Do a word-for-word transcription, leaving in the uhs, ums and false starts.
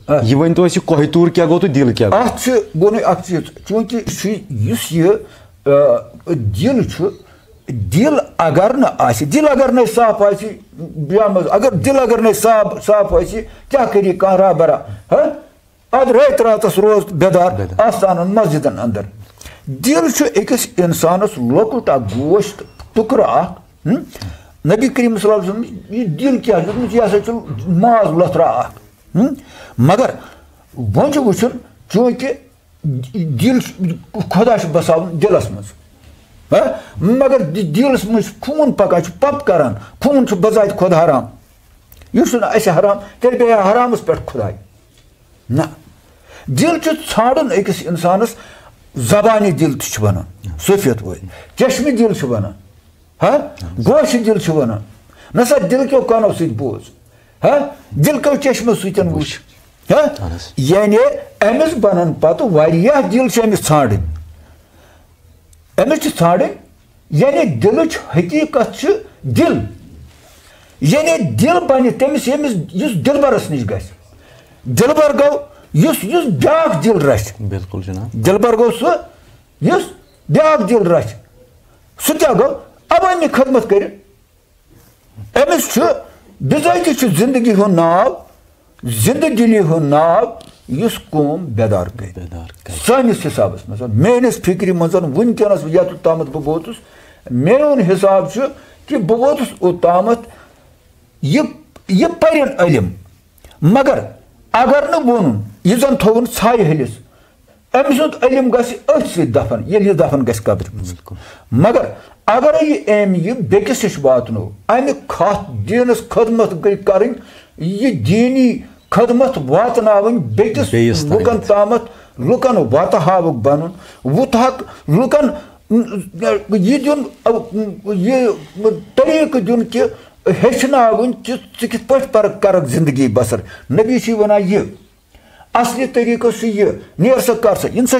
آ۔ یہِ ؤنۍ تو اَسہِ، یہِ کوہہِ طور کیٛاہ گوٚو تہٕ دِل کیٛاہ گوٚو؟ اَتھ چھِ گۄڈٕنۍ اَکھ چیٖز، چوٗنٛکہِ چھُ یُس یہِ، آ، دِل چھُ، دِل اگر نہٕ آسہِ، دِل اگر نَے صاف آسہِ، بیٛاہ منٛز اگر دِل اگر نَے صاف، صاف آسہِ، کیٛاہ کَرِ کانٛہہ رہبرا؟ ہا؟ اَدٕ رٲتۍ راتَس روز بیدار بیدار۔ آستانَن مسجدَن اندر۔ دِل چھُ أکِس اِنسانَس لۄکُٹ اَکھ گوشت ٹُکرٕ اَکھ۔ ہم؟ نبی کریم صلی اللہ علیہ وسلم، یہِ دِل کیٛاہ چھُ؟ دوٚپمُت، یہِ ہسا چھُ ماز لۄتھرا اَکھ۔ ہم؟ مگر وۄنۍ چھُ وٕچھُن، چوٗنٛکہِ دِل چھُ، خۄدا چھُ بساوُن دِلَس منٛز۔ ہا؟ مگر دِ-، دِلَس منٛز چھُ خوٗن پَکان، چھُ پَمپ کران، خوٗن چھُ بذاتِ خۄد حرام۔ یہِ چھُنہٕ اَسہِ حرام، تیٚلہِ بیٚہہِ حرامَس پٮ۪ٹھ خۄداے۔ نہ، دِل چھُ ژھانٛڈُن أکِس اِنسانَس، زبانہِ دِل تہِ چھِ وَنان، صوفیت وٲلۍ، چشمہِ دِل چھِ وَنان، ہا، گوشہِ دِل چھِ وَنان۔ نہ سا، دِل کیو کَنو سۭتۍ بوز، ہا، دِل کیو چشمو سۭتۍ وٕچھ، ہا۔ اہن حظ۔ یعنی أمِس بَنَن پَتہٕ واریاہ دِل چھِ أمِس ژھانٛڈٕنۍ۔ أمِس چھِ ژھانٛڈٕنۍ، یعنی دِلٕچ حقیٖقت چھِ دِل۔ یعنی دِل بَنہِ تٔمِس، ییٚمِس، یُس دِلبرَس نِش گژھِ۔ دِلبر گوٚو یُس، یُس بیٛاکھ دِل رَچھِ۔ بِلکُل جِناب۔ دِلبر گوٚو سُہ، یُس بیٛاکھ دِل رَچھِ۔ سُہ کیٛاہ گوٚو؟ عوٲمی خدمت کٔرِتھ۔ أمِس چھُ بِذٲتی چھُ زِندگی ہُنٛد ناو، زِندٕ دِلی ہُنٛد ناو، یُس قوم بیدار کَرِ۔ بیدار کَرِ۔ سٲنِس حِسابَس منٛز، میٲنِس فِکرِ منٛز، وٕنکیٚنَس یَتھ تامَتھ بہٕ ووتُس، میون حِساب چھُ کہِ بہٕ ووتُس اوٚتامَتھ، یہِ، یہِ پَرن علم، مگر اگر نہٕ ووٚنُن، یہِ زَن تھوٚوُن ژھایہِ ہلِس، أمۍ سُنٛد علم گژھِ أتھۍ سۭتۍ دفن، ییٚلہِ یہِ دفن گژھِ قبرِ منٛز۔ بِلکُل۔ مگر اگر یہِ أمۍ یہِ بیٚکِس نِش واتنو، اَمہِ خاطرٕ دیٖنَس خدمت گٔے کَرٕنۍ، یہِ دیٖنی خدمت واتناوٕنۍ بیٚکِس بیٚیِس تام۔ لُکَن تامَتھ، لُکَن وَتہٕ ہاوُک بَنُن، وُتہٕ ہاک لُکَن یہِ دیُن، یہِ طریٖقہٕ دیُن کہِ ہیٚچھناوٕنۍ کہِ ژٕ کِتھ پٲٹھۍ پَرَکھ، کَرَکھ زِندگی بَسَر۔ نبی چھِ وَنان یہِ، اصلی طریقہٕ چھُ یہِ، نیر سا کر سا، یِن سا